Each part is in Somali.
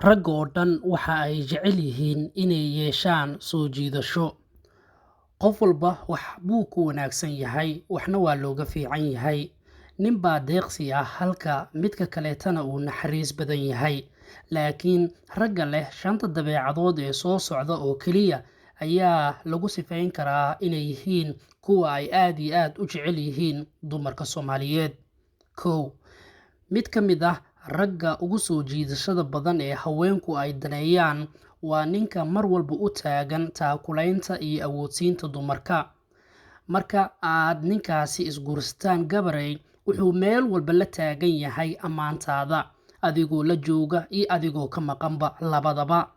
Ragga oo dhan waxa ay jecel yihiin inay yeeshaan soo jiidasho. Qof walba wax buu ku wanaagsan yahay, waxna waa looga fiican yahay. Nin baa deeqsi ah halka midka kaleetana uu naxariis badan yahay. Laakiin ragga leh shanta dabeecadood ee soo socda oo keliya ayaa lagu sifayn karaa inay yihiin kuwa ay aad iyo aad u jecel yihiin dumarka Soomaaliyeed. 1. Mid ka mid ah ragga ugu soo jiidashada badan ee haweenku ay daneeyaan waa ninka mar walba u taagan taakulaynta iyo awoodsiinta dumarka. Marka aad ninkaasi isguursataan gabarey, wuxuu meel walba la taagan yahay ammaantaada, adigoo la jooga iyo adigoo ka maqanba labadaba.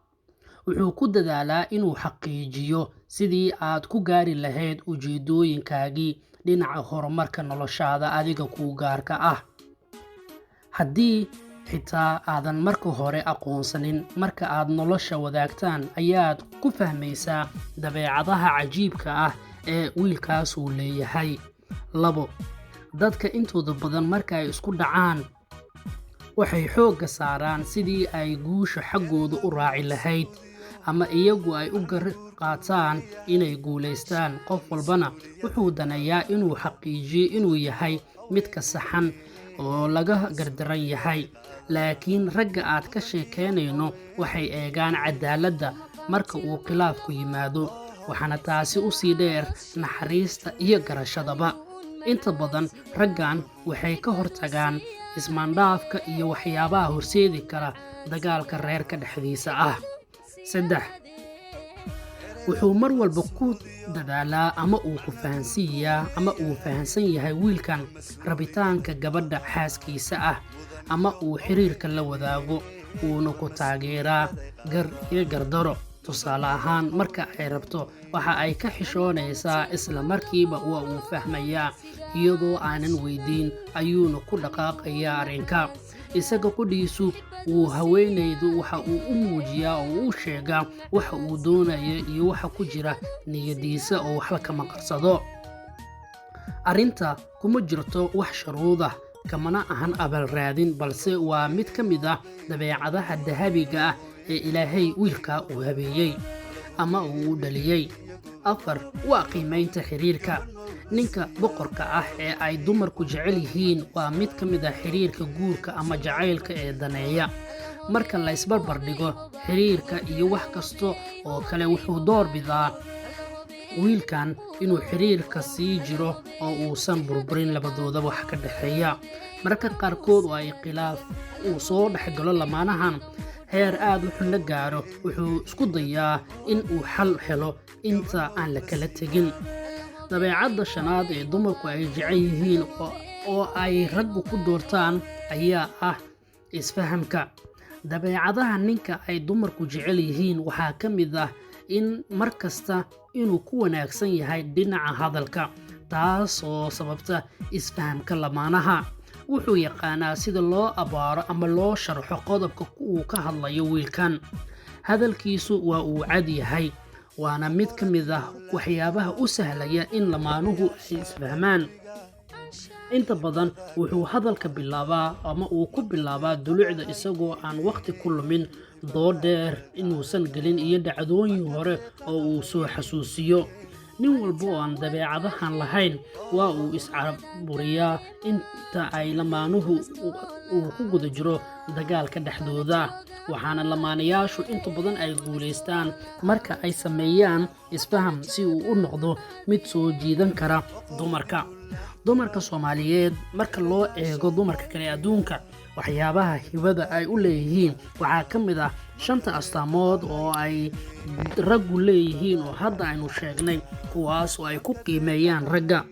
Wuxuu ku dadaalaa inuu xaqiijiyo sidii aad ku gaari lahayd ujeedooyinkaagii dhinaca horumarka noloshaada adiga kuu gaarka ah. Haddii xitaa aadan marka hore aqoonsanin, marka aad nolosha wadaagtaan ayaad ku fahmaysaa dabeecadaha cajiibka ah ee wiilkaasuu leeyahay. 2. Dadka intooda badan marka ay isku dhacaan waxay xoogga saaraan sidii ay guusha xaggooda u raaci lahayd ama iyagu ay u gar qaataan inay guulaystaan. Qof walbana wuxuu daneeyaa inuu xaqiijiyo inuu yahay midka saxan oo laga gardaran yahay. Laakiin ragga aad ka sheekeynayno waxay eegaan cadaaladda marka uu khilaafku yimaado, waxaana taasi u sii dheer naxariista iyo garashadaba. Inta badan raggan waxay ka hortagaan ismaandhaafka iyo waxyaabaha horseedi kara dagaalka reerka dhexdiisa ah. 3. Wuxuu mar walba ku dadaalaa ama uu ku fahansiiyaa ama uu fahansan yahay wiilkan rabitaanka gabadha xaaskiisa ah ama uu xiriirka la wadaago, wuuna ku taageeraa gar iyo gardaro. Tusaale ahaan, marka ay rabto waxa ay ka xishoonaysaa isla markiiba waa uu fahmayaa, iyadoo aanan weydiin ayuuna ku dhaqaaqayaa arrinka. Isaga qudhiisu wuu haweenaydu waxa uu u muujiyaa oo u sheegaa waxa uu doonayo iyo waxa ku jira niyadiisa oo waxba kama qarsado. Arrinta kuma jirto wax shuruud ah, kamana ahan abaal raadin, balse waa mid ka mid ah dabeecadaha dahabiga ah ee Ilaahay wiilka uu habeeyey ama uu u dhaliyey. 4. Waa qiimeynta xiriirka. Ninka boqorka ah ee ay dumarku jecel yihiin waa mid ka mid ah xiriirka guurka ama jacaylka ee daneeya. Marka la isbarbar dhigo xiriirka iyo wax kasta oo kale, wuxuu door bidaa wiilkan inuu xiriirka sii jiro oo uusan burburin labadooda wax ka dhexeeya. Mararka qaarkood oo ay khilaaf uu soo dhexgalo lamaanahan heer aad u xun la gaaro, wuxuu isku dayaa in uu xal helo inta aan la kala tegin. Dabeecadda shanaad ee dumarku ay jecel yihiin oo ay raggu ku doortaan ayaa ah isfahamka. Dabeecadaha ninka ay dumarku jecel yihiin waxaa ka mid ah in mar kasta inuu ku wanaagsan yahay dhinaca hadalka, taasoo sababta isfahamka lamaanaha. Wuxuu yaqaanaa sida loo abaaro ama loo sharxo qodobka uu ka hadlayo wiilkan. Hadalkiisu waa uu cad yahay, waana mid ka mid ah waxyaabaha u sahlaya in lamaanuhu ay isfahmaan. Inta badan wuxuu hadalka bilaabaa ama uu ku bilaabaa dulucda isagoo aan waqti ku lumin dood dheer inuusan gelin iyo dhacdooyin hore oo uu soo xasuusiyo. Nin walba oo aan dabeecadahan lahayn waa uu iscaraburiyaa inta ay lamaanuhu uu ku guda jiro dagaalka dhexdooda, waxaana lamaanayaashu inta badan ay guulaystaan marka ay sameeyaan isfaham si uu u noqdo mid soo jiidan kara dumarka. Dumarka Soomaaliyeed marka loo eego dumarka kale adduunka, waxyaabaha hibada ay u leeyihiin waxaa ka mid ah shanta astaamood oo ay raggu leeyihiin oo hadda aynu sheegnay, kuwaas oo ay ku qiimeeyaan ragga.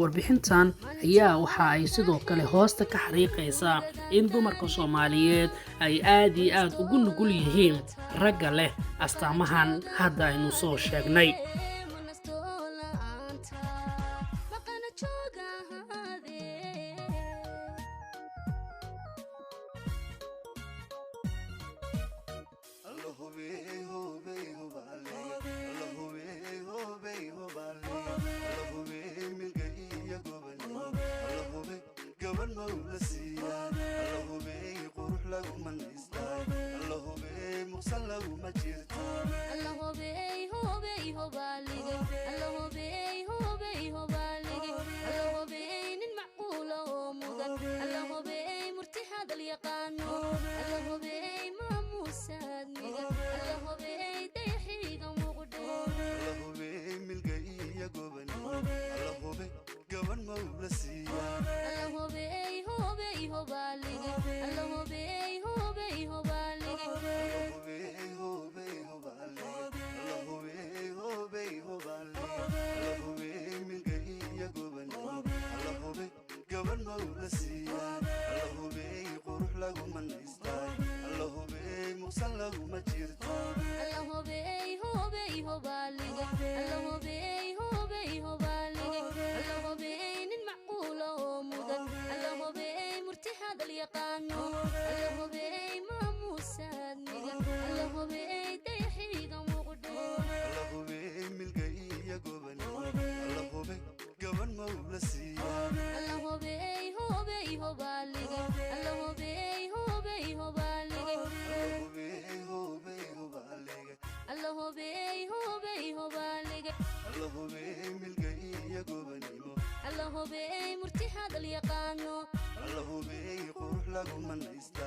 Warbixintan ayaa waxa ay sidoo kale hoosta ka xariiqaysaa in dumarka Soomaaliyeed ay aad iyo aad ugu nugul yihiin ragga leh astaamahan hadda aynu soo sheegnay. Alla hubey qurux lagu manaystay, alla hubey. jirto. Alla hobey hobey hobaalige, alla hobey hobey hobaalige, alla hobey nin macquula oo mudan, alla hobey murti hadal yaqaano, alla hobey maamuusaadmiga, alla hobey dayaxiiga muqdhe. Alla hubey milga iyo gobanimo, alla hube gaban mawla siiya. Alla hobey hobey hobaalige, alla hobey hobey hobaalige. Alla hubey hubey hubaale, alla hubey hubey hubaale, alla hubey milga iyo gobanimo, alla hube gaban mawla siiya, alla hubey qurux laguma naystaay, alla hubey muqsan laguma jirto. Alla hobey hobey hobaalige, alla hobey hobey hobaalige, alla hobey nin macquula oo mudan, alla hobey murti hadal yaqaano, alla hobey maamuusaadmiga, alla hobey dayaxiiga muqdhe. Alla hubey milga iyo gobanimo, alla hube gaban mawla siiya. Alla hobey hobey hobaalige, alla hobey hobey hobaalige. Alla hubey hubey hubaaliga, alla hobey hobey hobaalige, alla hubey milga iyo gobanimo, alla hobey murti hadal yaqaano, alla hubey qurux laguma naysta.